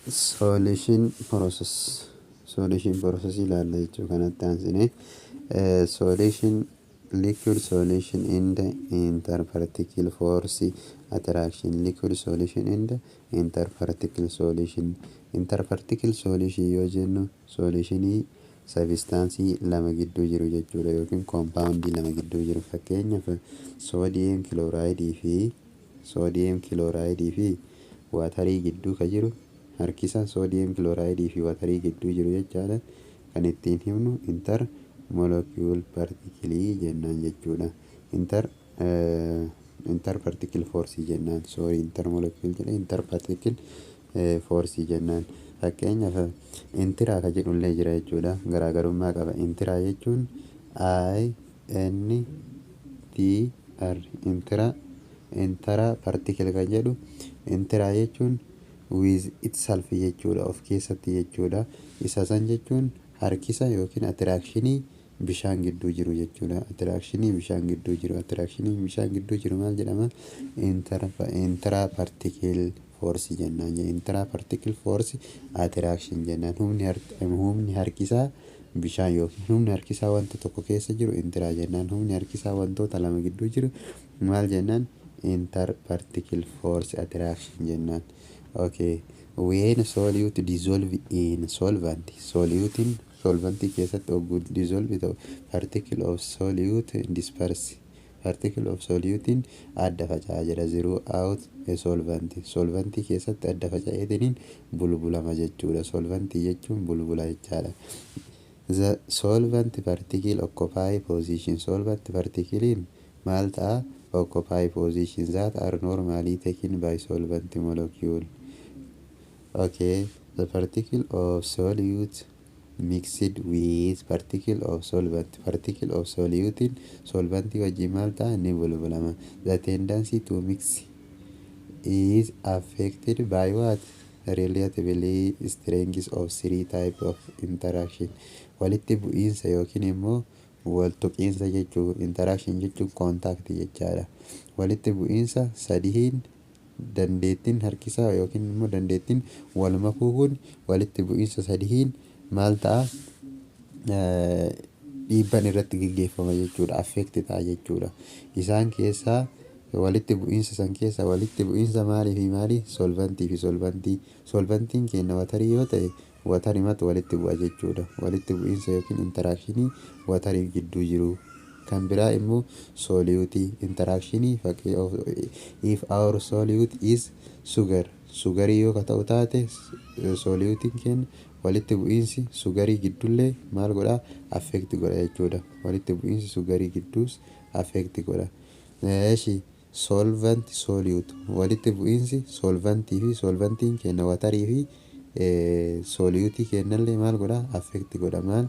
Solution process. Solution process ilaalla jechuu kanatti aansine. Solution, liquid solution in the interparticle force attraction. Liquid solution in the interparticle solution. Interparticle solution yoo jennu, solutionii substanceii lama gidduu jiru jechuudha, yookiin compoundii lama gidduu jiru. Fakkeenyaaf, sodium chlorideii fi waterii gidduu ka jiru, harkisa sodium chlorideii fi waterii gidduu jiru jechaadha. Kan ittiin himnu inter molecule particleii jennaan jechuudha. Inter particle forceii jennaan. Sorry, inter molecule jedhe, inter particle forceii jennaan. Fakkeenyaaf, intra ka jedhullee jira jechuudha. Garaagarummaa qaba. Intra jechuun INTR, intra. Intra particle kan jedhu, intra jechuun with itself jechuudha, of keessatti jechuudha. Isa san jechuun harkisa yookiin attractionii bishaan gidduu jiru jechuudha. Attractionii bishaan gidduu jiru, attractionii bishaan gidduu jiru maal jedhama? Intra particle force jennaan. Intra particle force attraction jennaan. Humni harkisaa bishaan yookiin humni harkisaa wanta tokko keessa jiru intra jennaan. Humni harkisaa wantoota lama gidduu jiru maal jennaan? Inter particle force attraction jennaan. Okay, when solute dissolve in solvent, solutiin solventii keessatti ogguu dissolve ta'u, particle of solute disperse, particle of solutiin adda faca'aa jira throughout a solvent. Solventii keessatti adda faca'eetiniin bulbulama jechuudha. Solventii jechuun bulbula jechaadha. The solvent particle occupy position. Solvent particlein maal ta'a? Occupy position that are normally taken by solvent molecule. Okay, the particle of solute mixed with particle of solvent. Particle of solute solventii wajjin maal ta'a? Ni bulbulama. The tendency to mix is affected by what? Relatively strength of three type of interaction. Walitti bu'iinsa yookiin immoo wal tuqiinsa jechuu. Interaction jechuun contact jechaadha. Walitti bu'iinsa sadiin dandeettiin harkisaa yookiin immoo dandeettiin wal makuu kun walitti bu'iinsa sadiin maal ta'a? Dhiibban irratti gaggeeffama jechuudha, affect ta'a jechuudha. Isaan keessaa, walitti bu'iinsa san keessa, walitti bu'iinsa maalii fi maalii? Solventii fi solventii. Solventiin keenya waterii yoo ta'e, waterimatu walitti bu'a jechuudha. Walitti bu'iinsa yookiin interactionii waterii gidduu jiru. Kan biraa immoo soluteii interactionii. If our solute is sugar, sugarii yoo ka ta'u taate soluteiin keenya, walitti bu'iinsi sugarii gidduullee maal godhaa? Affect godha jechuudha. Walitti bu'iinsi sugarii gidduus affect godha. Eeshi, solvent solute, walitti bu'iinsi solventii fi solventiin keenya waterii fi soluteii keenyallee maal godhaa? Affect godha. Maal?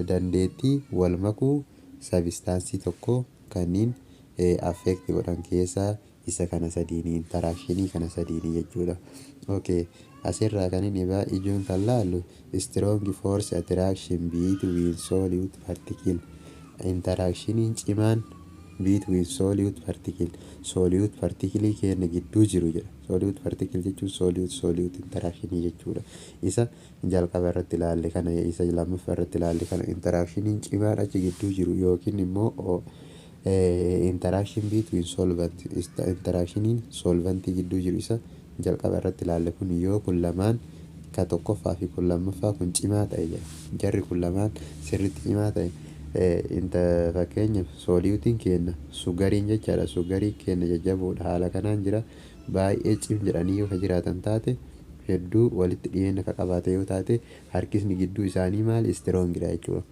Dandeettii wal makuu substanceii tokko kanneen affect godhan keessaa isa kana sadiini, interactionii kana sadiini jechuudha. Okay. Asirraa kan inni ijoon kan laallu strong force attraction between solute particle. Interactioniin cimaan between solute particle, solute particle keenya gidduu jiru jedha. Solute particle jechuun solute solute interactionii jechuudha. Isa jalqaba irratti ilaalle kana, isa lammaffaa irratti ilaalle kana, interactioniin cimaan achi gidduu jiru yookiin immoo interaction between solvent, interactioniin solventii gidduu jiru isa jalqaba irratti ilaalle kun, yoo kun lamaan, ka tokkoffaa fi kun lammaffaa kun cimaa ta'e jedha. Jarri kun lamaan sirriitti cimaa ta'e, fakkeenyaaf, soluteiin keenya sugariin jechaadha. Sugariin keenya jajjaboodha, haala kanaan jira. Baay'ee cim jedhanii yoo ka jiraatan taate, hedduu walitti dhiyeenya ka qabaate yoo taate, harkisni gidduu isaanii maal? Strongidha jechuudha.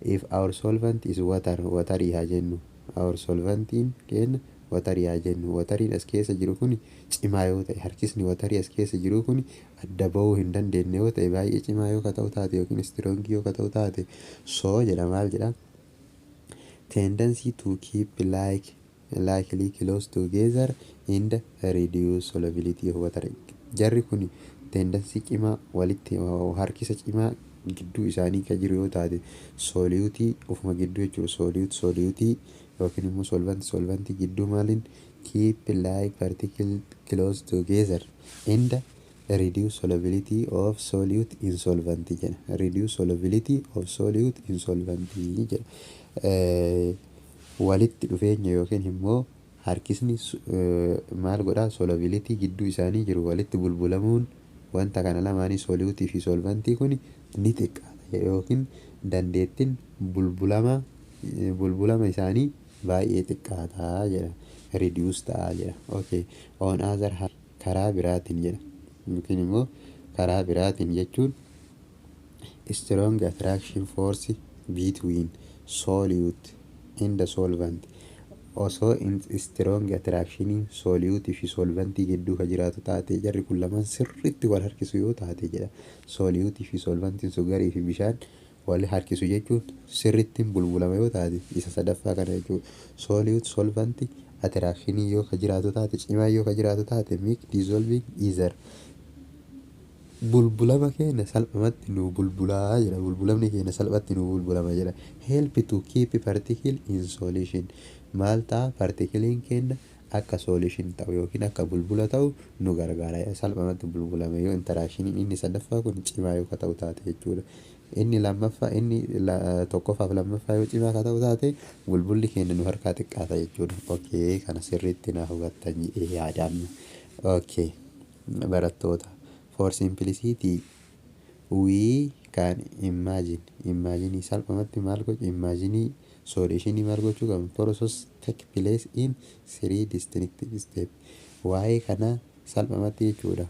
If our solvent is water, waterii haa jennu, our solventiin keenya waterii haa jennu, wateriin as keessa jiru kun cimaa yoo ta'e, harkisni waterii as keessa jiru kun adda bahuu hin dandeenye yoo ta'e, baay'ee cimaa yoo ka ta'u taate yookiin strongii yoo ka ta'u taate, so jedha, maal jedha? Tendency to keep likely close together and reduce solubility of water. Jarri kun tendency cimaa, walitti harkisa cimaa gidduu isaanii kan jiru yoo taate, soluteii ofuma gidduu jechuudha. Solute soluteii yookiin immoo solvent solventii gidduu maaliin? Keep like particle close together and Reduce solubility of solute in solvent jedha. Reduce solubility of solute in solvent jedha. Walitti dhufeenya yookiin immoo harkisni maal godhaa? Solubility gidduu isaanii jiru, walitti bulbulamuun wanta kana lamaanii, soluteii fi solventii kun, ni xiqqaata yookiin dandeettiin bulbulama isaanii baay'ee xiqqaataa jedha, reduce ta'aa jedha. Okay, on other, karaa biraatiin jedha, yookiin immoo karaa biraatiin jechuun strong attraction force between solute and the solvent, osoo strong attraction solute fi solventii gidduu ka jiraatu taate, jarri kun lamaan sirriitti wal harkisu yoo taate jedha. Solute fi solventiin, sugarii fi bishaan wal harkisu jechuun sirriitti bulbulama yoo taate, isa sadaffaa kana jechuudha. Solute solvent attraction yoo ka jiraatu taate, cimaa yoo ka jiraatu taate, make dissolving easier, bulbulama keenya salphumatti nu bulbulaa jedha. Bulbulamni keenya salphatti nu bulbulama jedha. Help to keep particle in solution. Maal ta'a? Partikiliin keenya akka solution ta'u yookiin akka bulbula ta'u nu gargaara. Salphumatti bulbulama yoo interactioniin inni sadaffaa kun cimaa yoo ta'u taate jechuudha. Inni lammaffaa, inni tokkoffaaf lammaffaa yoo cimaa ka ta'u taate, bulbulli keenya nu harkaa xiqqaata jechuudha. Okay, kana sirriitti na hubattan jedhee yaadamna. Okay, barattoota, for simplicity we can imagine, salphumatti maal gochuu, imagine solutionii maal gochuu qabna? Process take place in three distinctive step. Waa'ee kana salphumatti jechuudha.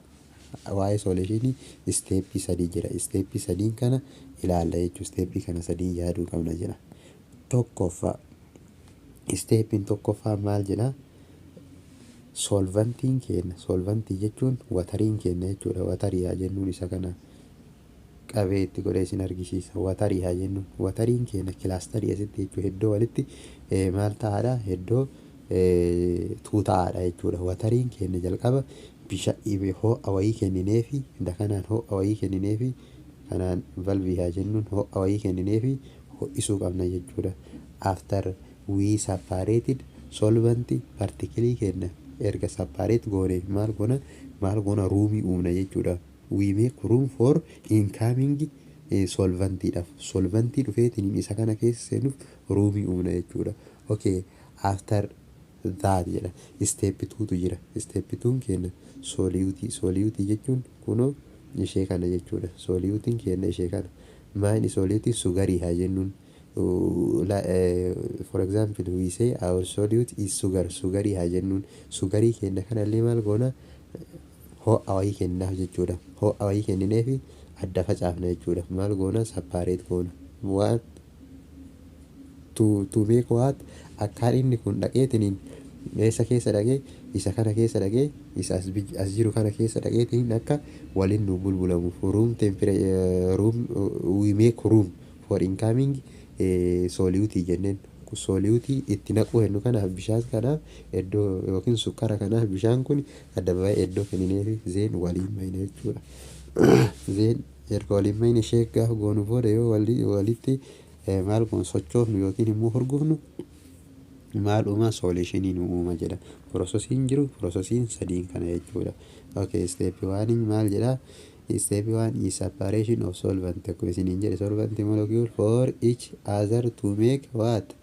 Waa'ee solutionii stepii sadii jira. Stepii sadiin kana ilaalla jechuudha. Stepii kana sadii yaaduu qabna jedha. Tokkoffaa, stepiin tokkoffaa maal jedha? Solventiin keenya, solventii jechuun wateriin keenya jechuudha. Waterii haa jennuun, isa kana qabee itti godhee isin argisiisa. Waterii haa jennuun. Wateriin keenya clusterii asitti jechuudha. Iddoo walitti maal ta'aadha? Iddoo tuuta'aadha jechuudha. Wateriin keenya jalqaba bisha ho'a wayii kennineefi, dakanaan ho'a wayii kennineefi, kanaan valveii haa jennuun, ho'a wayii kennineefi ho'isuu qabna jechuudha. After we separated solvent partikilii keenya erga separate goone, maal goona? Maal goona? Roomii uumna jechuudha. We make room for incoming solventiidhaaf. Solventii dhufeetiin isa kana keessa seenuuf roomii uumna jechuudha. Okay, after that jedha, step twotu jira. Step twon keenya soluteii. Soluteii jechuun kunoo ishee kana jechuudha. Soluteiin keenya ishee kana. Maayini soluteiin? Sugarii haa jennuun. For example, we say our solute is sugar. Sugarii haa jennuun. Sugarii keenya kanallee maal goona? Ho'a wayii kennaaf jechuudha. Ho'a wayii kennineefi adda facaafna jechuudha. Maal goona? Separate goona. Waan to make what? Akkaan inni kun dhaqeetiniin eessa keessa dhaqee? Isa kana keessa dhaqee, isa as jiru kana keessa dhaqeetiniin akka waliin nu bulbulamuuf room room, we make room for incoming soluteii jenneen. Soluteii itti naquu hennu kanaaf, bishaan kanaaf iddoo yookiin sukkara kanaaf bishaan kun adda bahee iddoo kennineefi, then waliin mayna jechuudha. Then erga waliin mayne, ishee gaafa goonu booda, yoo walitti maal goonu, sochoofnu yookiin immoo hurgufnu, maal uuma? Solutionii nu uuma jedha. Processiin jiru processiin sadiin kana jechuudha. Okay, step one maal jedha? Step one is separation of solvent. Akkuma isiniin jedhe, solvent molecule for each other to make what?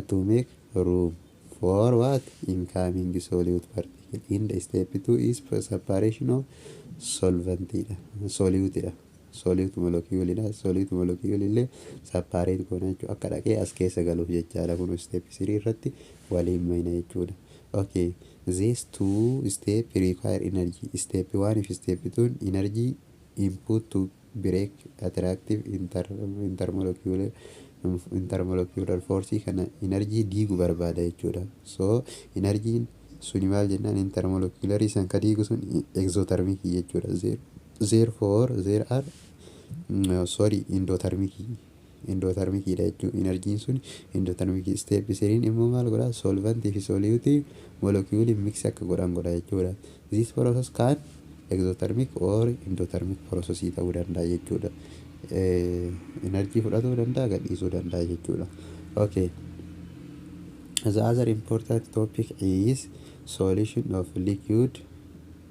To make room for what? Incoming solute particle. In the step two is separation of solvent dha. Solute dha. Solute molecule dha. Solute molecule illee separate goona jechuudha. Akka dhaqee as keessa galuuf jechaadha. Kun step 3 irratti waliin mayna jechuudha. Okay. These two step require energy. Step 1 fi step 2 energy input to break attractive intermolecular force kana energy diigu barbaada jechuudha. So energy suni maal jennaan? Intermolecular san ka diigu sun exothermic jechuudha. Therefore there are, sorry, endothermic, endothermic dha jechuudha. Energiin sun endothermic. Step threeiin immoo maal godha? Solvent fi solute molecule mix akka godhan godha jechuudha. This process can exothermic or endothermic process ta'uu danda'a jechuudha. Energy fudhatuu danda'a, gadhiisuu danda'a jechuudha. Okay. The other important topic is solution of liquid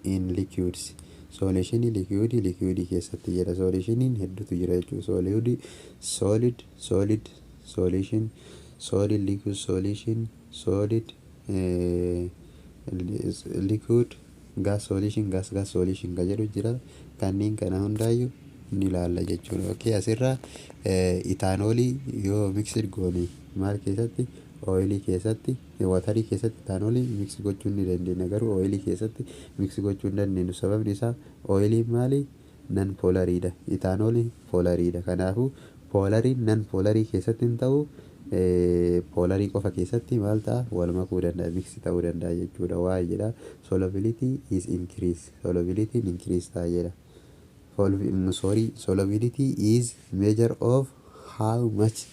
in liquids. Solutionii liquidii liquidii keessatti jedha. Solutioniin hedduutu jira jechuudha. Solid, solid, solid solution, solid liquid solution, solid liquid gas solution, gas gas solution kan jedhu jira. Kanneen kana hundaayyuu ni ilaalla jechuudha. Okay, asirraa ethanolii yoo mixed goone maal keessatti? Oilii keessatti, waterii keessatti ethanolii mix gochuu ni dandeenya, garuu oilii keessatti mix gochuu hin dandeenyu. Sababni isaa oiliin maali? Non polariidha. Ethanoliin polariidha. Kanaafuu polariin non polarii keessatti hin ta'u, polarii qofa keessatti maal ta'a? Wal makuu danda'a, mix ta'uu danda'a jechuudha. Waa jedha, solubility is increase, solubility increase ta'a jedha. Sorry, solubility is measure of how much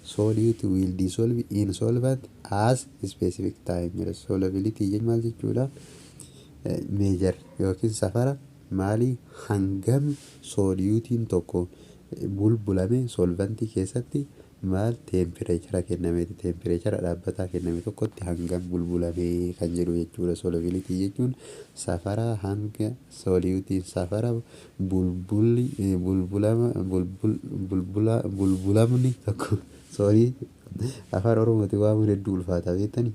solute will dissolve in solvent as specific time jedha. Solubility jechuun maal jechuudha? Measure yookiin safara maalii? Hangam soluteiin tokko bulbulame solventii keessatti maal temperature kennameeti, temperature dhaabbataa kenname tokkotti hangam bulbulame kan jedhu jechuudha. Solubility jechuun safara hanga soluteiin, safara bulbulli bulbulama bulbula bulbulamni tokko. Sorry, Afaan Oromooti waamuun hedduu ulfaata beektanii.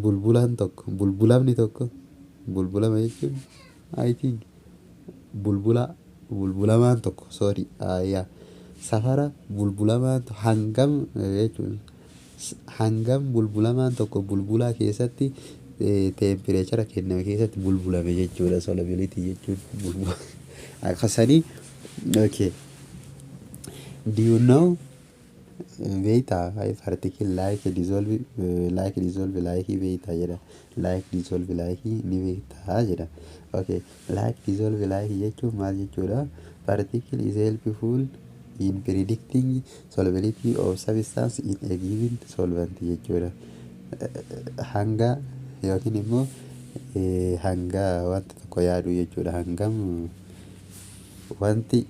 Bulbulaan tokko, bulbulamni tokko, bulbulama jechuun, I think, bulbula bulbulamaan tokko, sorry, yaa safara bulbulamaan hangam jechuun hangam bulbulamaan tokko bulbulaa keessatti temperature kenname keessatti bulbulame jechuudha. Solubility jechuun bulbula akkasanii. Okay, do you know, beektaa, particle like dissolve like dissolve like beektaa jedha. Like dissolve like ni beektaa jedha. Okay, like dissolve like jechuun maal jechuudha? Particle is helpful in predicting solubility of substance in a given solvent jechuudha. Hanga yookiin immoo hanga wanta tokko yaaduu jechuudha. Hangam wanti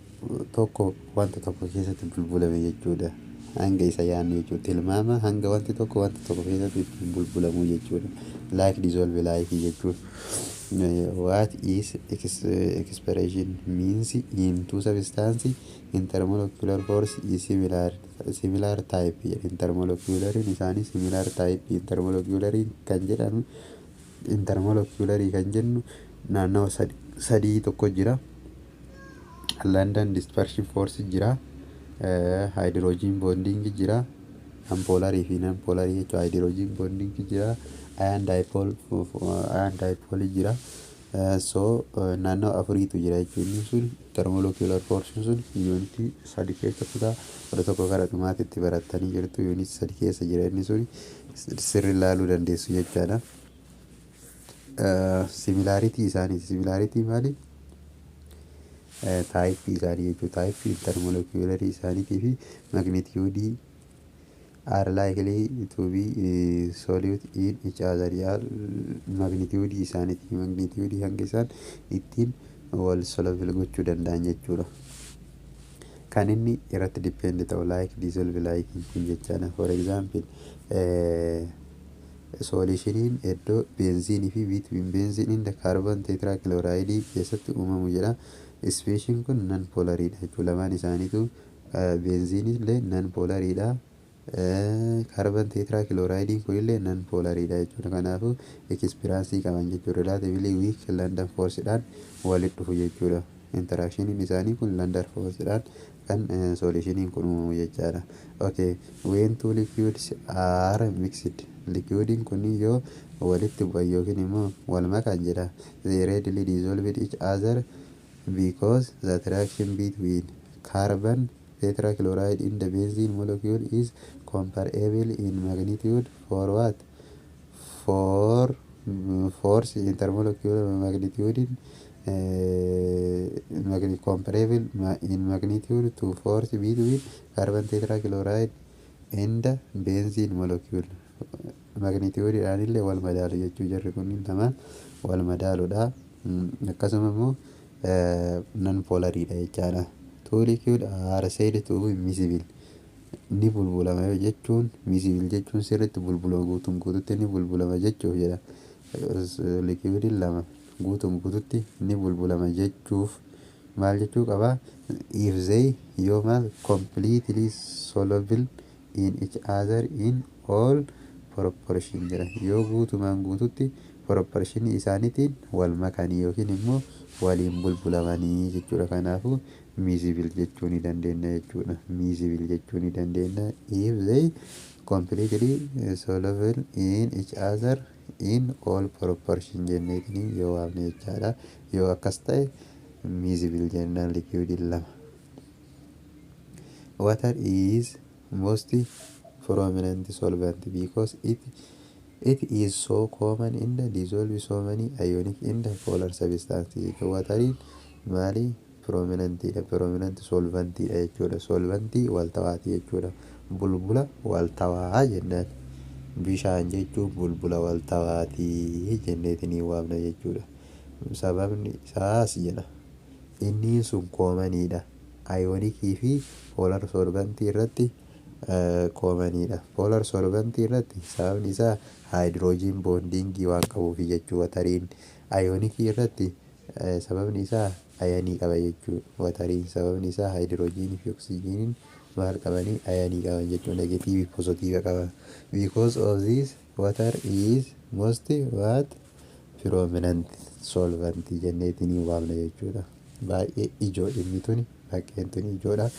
tokko wanta tokko keessatti bulbulame jechuudha. Hanga isa yaadnu jechuudha. Tilmaama hanga wanti tokko wanta tokko keessatti ittiin bulbulamu jechuudha. Like dissolve like jechuun. What is expression means in two substance intermolecular force is similar type? Intermolecular isaanii similar type. Intermolecular kan jedhamu, intermolecular kan jennu naannawa sadii tokko jira. London dispersion force jira, hydrogen bonding jira, polarii fi non polarii jechuudha. Hydrogen bonding jira, ion dipole jira. So naannoo afuriitu jira jechuun sun intermolecular force sun unitii 3 keessa, kutaa 11 gara dhumaatitti barattanii jirtu. Unitii 3 keessa jira inni sun, sirri ilaaluu dandeessu jechaadha. Similarity isaaniiti. Similarity maali? Typeii isaanii jechuudha. Typeii intermolecularii isaaniitii fi magnitudeii are likely to be solute in each other. Magnitudeii isaaniiti. Magnitudeii hanga isaan ittiin wal soluble gochuu danda'an jechuudha. Kan inni irratti depend ta'u like dissolve like kun jechaadha. For example, solutioniin iddoo benzeneii fi between benzene and carbon tetrachlorideii keessatti uumamu jedha. Speciesiin kun non polariidha jechuudha. Lamaan isaaniitu benzeneii illee non polariidha. Carbon tetrachlorideiin kunillee non polariidha jechuudha. Kanaafuu experienceii qaban jechuudha. Relatively weak London forcedhaan walitti dhufu jechuudha. Interactioniin isaanii kun London forcedhaan kan solutioniin kun uumamu jechaadha. Okay, when two liquids are mixed, liquidiin kun yoo walitti bu'an yookiin immoo wal makan jedha. They readily dissolve each other because the attraction between carbon tetrachloride in the benzene molecule is comparable in magnitude for what? For force intermolecular magnitude comparable in magnitude to force between carbon tetrachloride and benzene molecule. Magnitude illee wal madaalu jechuu, jarri kunniin lamaan wal madaaluudha. Akkasuma immoo non polariidha jechaadha. Two liquid are said to be miscible, ni bulbulama jechuun, miscible jechuun sirriitti bulbulama, guutuun guututti ni bulbulama jechuuf jedha. Liquidiin lama Guutuun guututti ni bulbulama jechuuf maal jechuu qaba? If they, yoo maal, completely soluble in each other in all proportion jedha. Yoo guutumaan guututti proportionii isaaniitiin wal makanii yookiin immoo waliin bulbulamanii jechuudha. Kanaafuu miscible jechuu ni dandeenya jechuudha. Miscible jechuu ni dandeenya if they completely soluble in each other in all proportion jenneetiin yoo waamne jechaadha. Yoo akkas ta'e, miscible jennaan liquidiin lama. Water is most prominent solvent because it is so common in the dissolve so many ionic in the polar substance. Wateriin maali? Prominentidha, prominent solventidha jechuudha. Solventii waltawaati jechuudha. Bulbula waltawaa jennaan. Bishaan jechuun bulbula waltawaatii jenneetinii waamna jechuudha. Sababni isaas jedha, inni sun commoniidha. Ionicii fi polar solventii irratti commoniidha. Polar solventii irratti sababni isaa hydrogen bondingii waan qabuuf jechuu wateriin. Ionicii irratti sababni isaa ionii qaba jechuu wateriin. Sababni isaa hydrogenii fi oxygeniin maal qabanii? Ionii qaban jechuu, negativeii positive qaba. Because of this, water is most what? Prominent solvent jenneetinii waamna jechuudha. Baay'ee ijoo dhimmi tuni, bakkeen tuni ijoodha.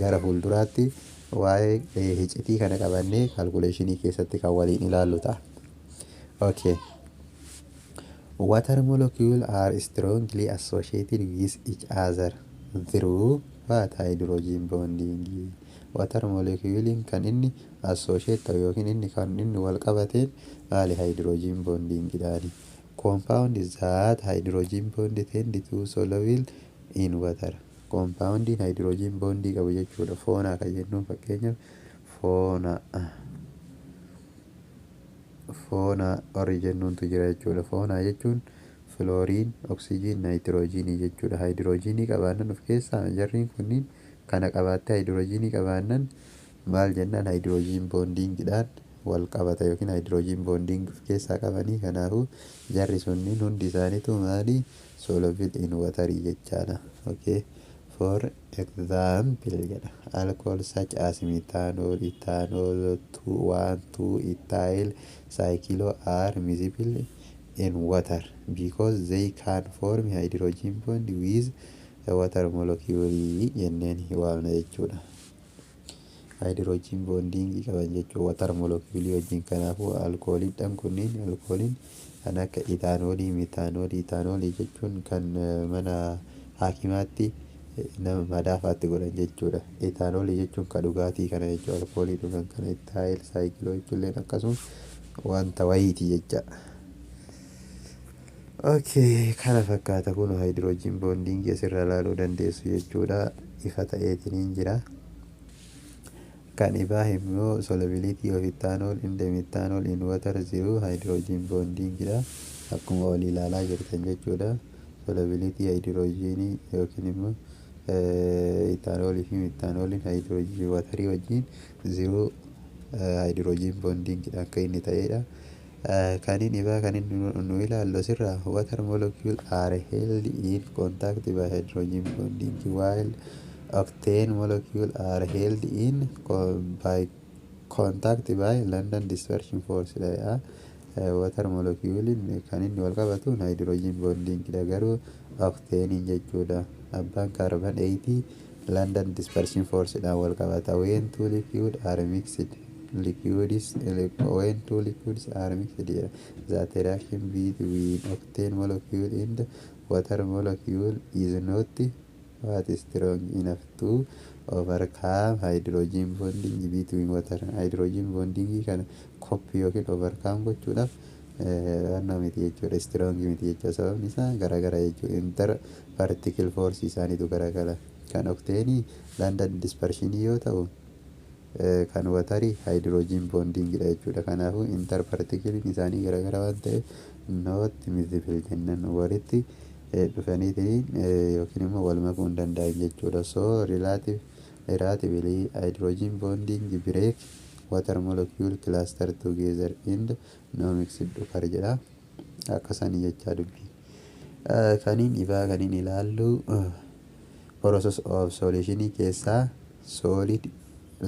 Gara fuulduraatti waa'ee hicitii kana qabannee calculationii keessatti kan waliin ilaallu ta'a. Okay. Water molecule are strongly associated with each other through what? Hydrogen bonding. Water molecule kan inni associate ta'u yookiin inni kan inni wal qabateen maali? Hydrogen bonding dhaani. Compound that hydrogen bond tend to soluble in water. Compoundiin hydrogen bondii qabu jechuudha. Foonaa kan jennuun, fakkeenyaaf foona foona warri jennuuntu jira jechuudha. Foonaa jechuun fluorine, oxygen, nitrogenii jechuudha. Hydrogenii qabaannan of keessaa, jarriin kunniin kana qabaattee hydrogenii qabaannan maal jennaan? Hydrogen bondingidhaan wal qabata yookiin hydrogen bonding of keessaa qabanii. Kanaafuu jarri sunniin hundi isaaniitu maali? Soluble in waterii jechaadha. Okay. For example jedha, alcohol such as methanol, ethanol, 1,2 ethyl cyclo are miscible in water because they can form hydrogen bond with the water molecule jenneen waamna jechuudha. Hydrogen bonding qaban jechuudha water molecule wajjin. Kanaafuu alkooliidhaan kunniin, alkooliin kan akka ethanolii, methanolii, ethanolii jechuun kan mana hakimaatti nama madaafaatti godhan jechuudha. Ethanolii jechuun kan dhugaatii kana jechuudha. Alkoolii dhugan kana. Ethyl cyclo jechuullee akkasuma wanta wayiiti jecha. Okay, kana fakkaata. Kun hydrogen bonding asirra ilaaluu dandeessu jechuudha. Ifa ta'eetiin jira. Kan ibaa immoo solubility of ethanol in the methanol in water through hydrogen bonding dha. Akkuma walii ilaalaa jirtan jechuudha. Solubility hydrogenii yookiin immoo ethanolii fi methanoliin hydrogen waterii wajjin through hydrogen bonding dha akka inni ta'edha. Kan inni ibaa kan inni nu ilaallu asirraa, water molecule are held in contact by hydrogen bonding while octane molecule are held in by contact by London dispersion force dha. Water molecule kan inni wal qabatu hydrogen bonding dha, garuu octane jechuudha. Abbaan carbon 8 London dispersion force dhaan wal qabata. When two liquid are mixed, liquids, when two liquids are mixed jedha, that reaction between octane molecule and water molecule is not what? Strong enough to overcome hydrogen bonding between water. Hydrogen bonding kana copy yookiin overcome gochuudhaaf wanna miti jechuudha, strong miti jechuudha. Sababni isaa garagara jechuudha. Inter particle force isaaniitu garagara. Kan octane London dispersion yoo ta'u, kan waterii hydrogen bonding dha jechuudha. Kanaafuu inter particlein isaanii garagara waan ta'eef not miscible jennan, walitti dhufaniitiin yookiin immoo wal makuu hin danda'an jechuudha. So relatively hydrogen bonding break water molecule cluster together and no mixed occur jedha. Akkasanii jechaa dubbii. Kaniin ibaa kaniin ilaallu process of solution keessaa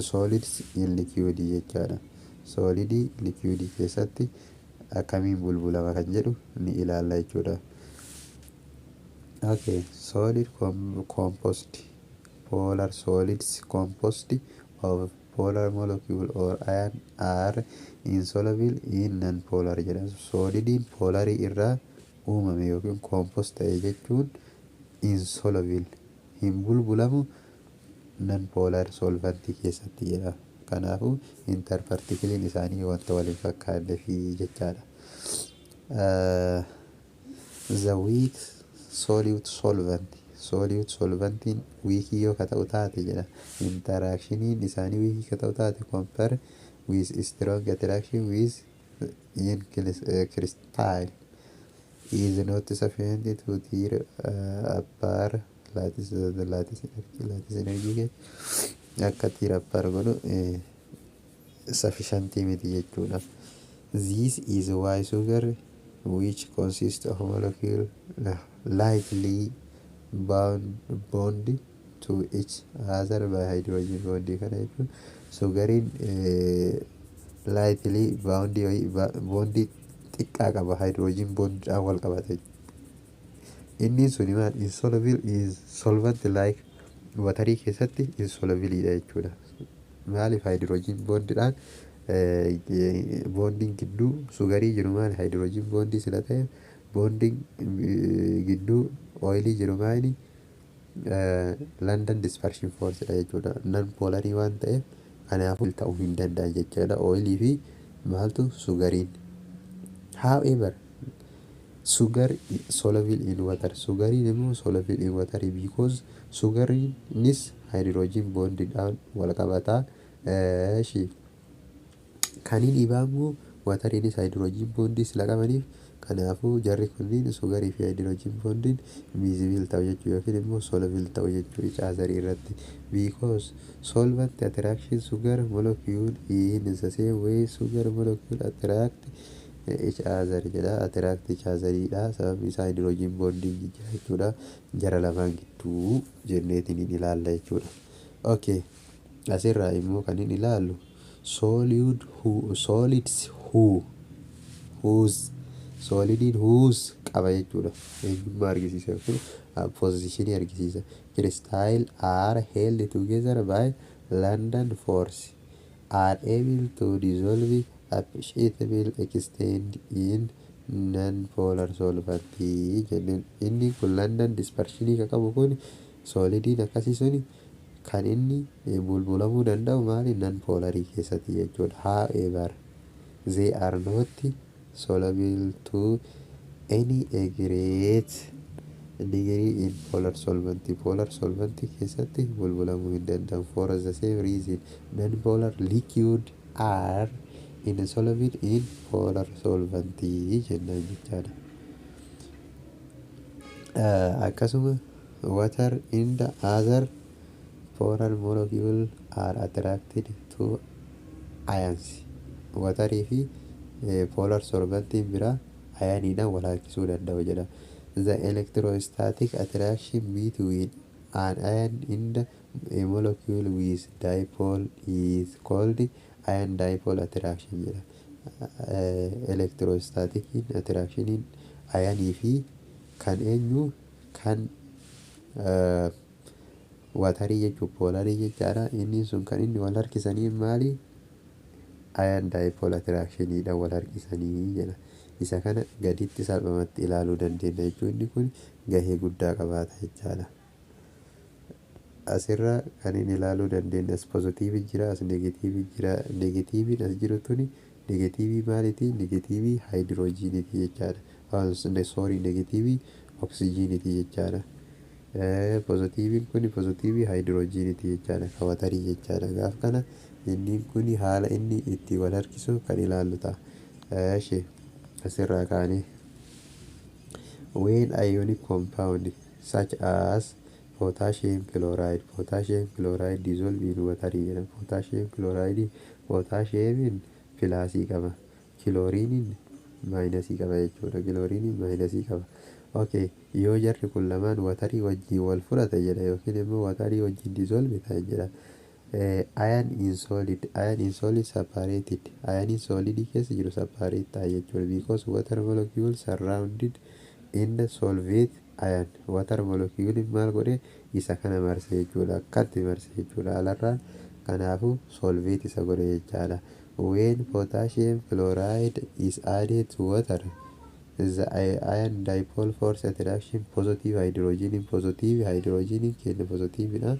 solids in liquid jechaadha. Solidii liquid keessatti akkamiin bulbulama kan jedhu ni ilaalla jechuudha. Okay, solid composed polar solids composed of polar molecule or ion are insoluble in non-polar jedha. Solidiin polarii irraa uumame yookiin compose ta'e jechuun insoluble, hin bulbulamu, non polar solventii keessatti jedha. Kanaafuu interparticleiin isaanii wanta wal hin fakkaanne fi jechaadha. The weak solute solvent, solute solventiin weakii yoo ka ta'u taate jedha, interactioniin isaanii weakii ka ta'u taate compare with strong attraction with in crystal is not sufficient to tear apart lattice energy akka tear apart godhu sufficientii miti jechuudha. This is why sugar, which consists of molecule lightly bound to each other by hydrogen bond, kana jechuun sugariin lightly bondii xiqqaa qaba, hydrogen bondiidhaan wal qabate. Inni suni maal insoluble is solvent like waterii keessatti insoluble jechuudha. Maaliif? Hydrogen bondiidhaan bondiin gidduu sugarii jiru maali? Hydrogen bondii sila ta'e, bondiin gidduu oilii jiru maali? London dispersion force dha jechuudha. Non polarii waan ta'eef kanaafuu ta'uu hin danda'an jechuudha. Oilii fi maaltu? Sugariin. However, sugar soluble in water, sugariin immoo soluble in water because sugariinis hydrogen bondiidhaan wal qabataa. Eeshi, kaniin dhibaa immoo wateriinis hydrogen bondii sila qabaniif, kanaafuu jarri kunniin sugarii fi hydrogen bondiin miscible ta'u jechuu yookiin immoo soluble ta'u jechuu each other irratti, because solvent attraction sugar molecule in the same way sugar molecule attract each other jedha. Attract each other dha, sababni isaa hydrogen bondiin jira jechuudha jara lamaan gidduu jenneetiin ilaalla jechuudha. Okay, asirraa immoo kan inni ilaallu solid who solids who whose, solidiin whose qaba jechuudha. Eenyummaa argisiisa yookiin positionii argisiisa. Crystal are held together by London force are able to dissolve appreciable extent in non-polar solvent jenneen. Inni kun London dispersionii kan qabu kun, solidiin akkasii suni kan inni bulbulamuu danda'u maali? Non polarii keessatti jechuudha. However, they are not soluble to any great degree in polar solvent. Polar solvent keessatti bulbulamuu hin danda'u. For the same reason, non-polar liquid are insoluble in polar solvent jennaan jechaadha. Akkasuma water and the other polar molecule are attracted to ions. Waterii fi polar solventiin biraa ioniidhaan wal harkisuu danda'u jedha. The electrostatic attraction between an ion and a molecule with dipole is called ion dipole attraction jedha. Electrostaticiin attractioniin ionii fi kan eenyu, kan waterii jechuun polarii jechaadha. Inni sun kan inni wal harkisanii maali? Ion dipole attractioniidhaan wal harkisanii jedha. Isa kana gaditti salphumatti ilaaluu dandeenya jechuun inni kun gahee guddaa qabaata jechaadha. Asirra kan inni ilaaluu dandeenyu as positiveii jira, as negativeii jira. Negativeiin as jiru tuni negativeii maaliiti? Negativeii hydrogeniiti jechaadha. Sorry, negativeii oxygeniiti jechaadha. Positiveiin kun positiveii hydrogeniiti jechaadha. Kan waterii jechaadha. Gaaf kana inni kun haala inni itti wal harkisu kan ilaallu ta'a. Eeshi, asirraa kaanee when ionic compound such as potassium chloride dissolve in water jedha. Potassium chloride, potassiumiin plusii qaba, chlorineiin minusii qaba jechuudha. Chlorineiin minusii qaba. Okay, yoo jarri kun lamaan waterii wajjin wal fudhate jedha, yookiin immoo waterii wajjin dissolve ta'e jedha. Ion in solid, ion in solid separated, ion in solid keessa jiru separate ta'a jechuudha, because water molecule surrounded in the solvate ion. Water molecule maal godhe? Isa kana marse jechuudha, akkatti marse jechuudha alarraan. Kanaafuu solvate isa godhe jechaadha. When potassium chloride is added to water, the ion dipole force attraction positive hydrogen. Positive hydrogen kenna positive dha,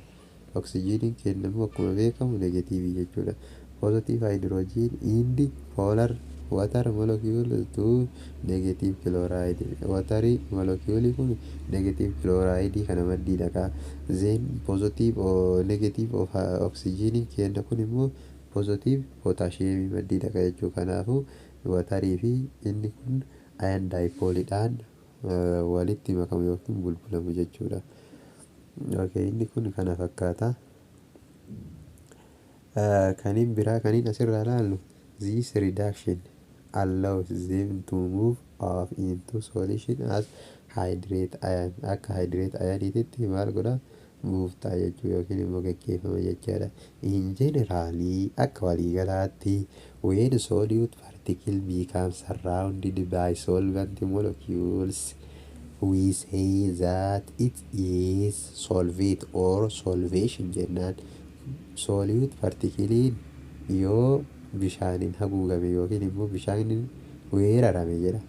oxygen kenna immoo akkuma beekamu negative jechuudha. Positive hydrogen in the polar water molecule to negative chloride. Water molecule kun negative chloride kana maddii dhaqa. Then positive or negative of oxygen kenna kun immoo positive potassium maddii dhaqa jechuu. Kanaafuu waterii fi inni kun ion dipoleidhaan walitti makamu yookiin bulbulamu jechuudha. Okay, inni kun kana fakkaata. Kaniin biraa kaniin asirraa ilaallu, this reduction allows them to move off into solution as hydrate ion. Akka hydrate ioniititti maal godha? Move ta'a jechuu yookiin immoo gaggeeffama jechaadha. In generally, akka waliigalaatti, when solute particle become surrounded by solvent molecules, we say that it is solvate or solvation jennaan. Solute particleiin yoo bishaaniin haguugame yookiin immoo bishaaniin weerarame jedha.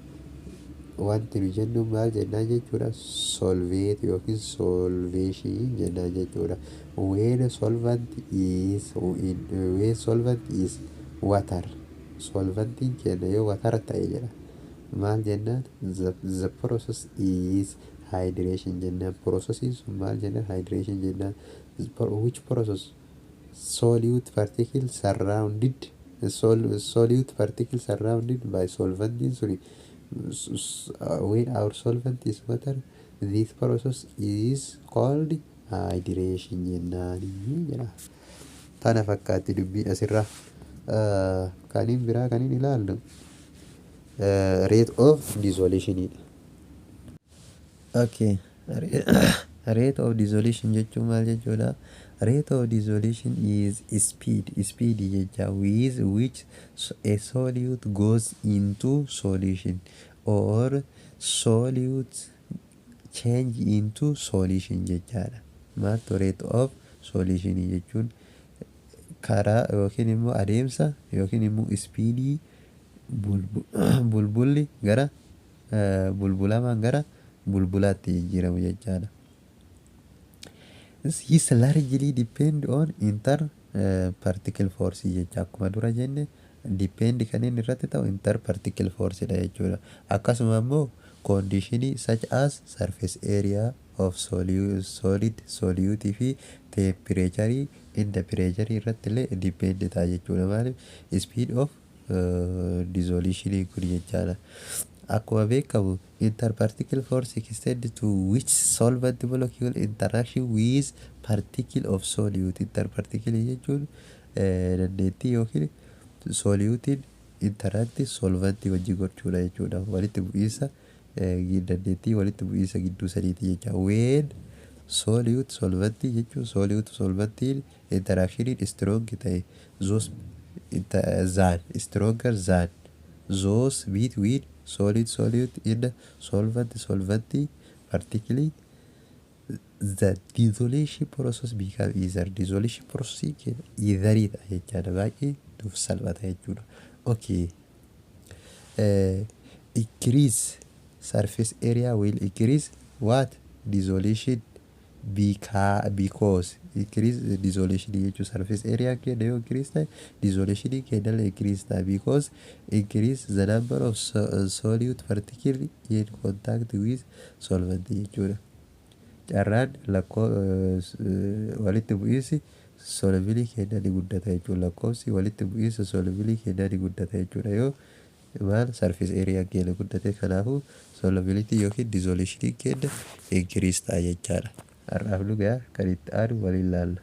Wanti nu jennu maal jennaan jechuudha? Solvate yookiin solvation jennaan jechuudha. When solvent is water, solventiin keenya yoo water ta'e jedha, maal jennaan? The process is hydration jennaan. Processiin sun maal jennaan? Hydration jennaan. Which process? Solute particle surrounded, solute particle surrounded by solvent suni. When our solvent is water, this process is called hydration jennaanii jedha. Tana fakkaatti dubbiin asirra. Kaniin biraa kaniin ilaallu rate of dissolution. Okay, rate of dissolution jechuun maal jechuudha? Rate of dissolution is speed, speed jecha, with which a solute goes into solution or solute change into solution jechaadha. Maaltu rate of solution jechuun? Karaa yookiin immoo adeemsa yookiin immoo speedii bulbulli gara bulbulamaan gara bulbulaatti jijjiiramu jechaadha. This largely depend on inter particle force jecha. Akkuma dura jenne, depend kan inni irratti ta'u inter particle force dha jechuudha. Akkasuma immoo conditionii such as surface area of solid, solute fi temperature in the pressure irratti illee depend ta'a jechuudha. Maaliif? Speed of dissolution kun jechaadha. Akkuma beekamu, interparticle force extend to which solvent molecule interaction with particle of solute. Interparticle jechuun dandeettii yookiin soluteiin interact solventii wajjin gochuudha jechuudha. Walitti bu'iinsa, dandeettii walitti bu'iinsa gidduu saniiti jecha. When solute solventii jechuun solute solventiin interactioniin strong ta'e, those than, stronger than those between solute solute in solvent solventii particularly, the dissolution process become easier. Dissolution process keenya easier ta'a jechaadha, baay'ee nuuf salphata jechuudha. Okay, increase surface area will increase what? Dissolution. Because increase dissolution jechuun surface area keenya yoo increase ta'e, dissolution keenya illee increase ta'a, because increase the number of solute particle in contact with solvent jechuudha. Carraan lakkoo walitti bu'iinsi solubility keenya ni guddata jechuudha. Lakkoofsi walitti bu'iinsa solubility keenya ni guddata jechuudha yoo maal? Surface area keenya guddate. Kanaafuu solubility yookiin dissolution keenya increase ta'a jechaadha. Har'aaf nu ga'a, kan itti aanu waliin ilaalla.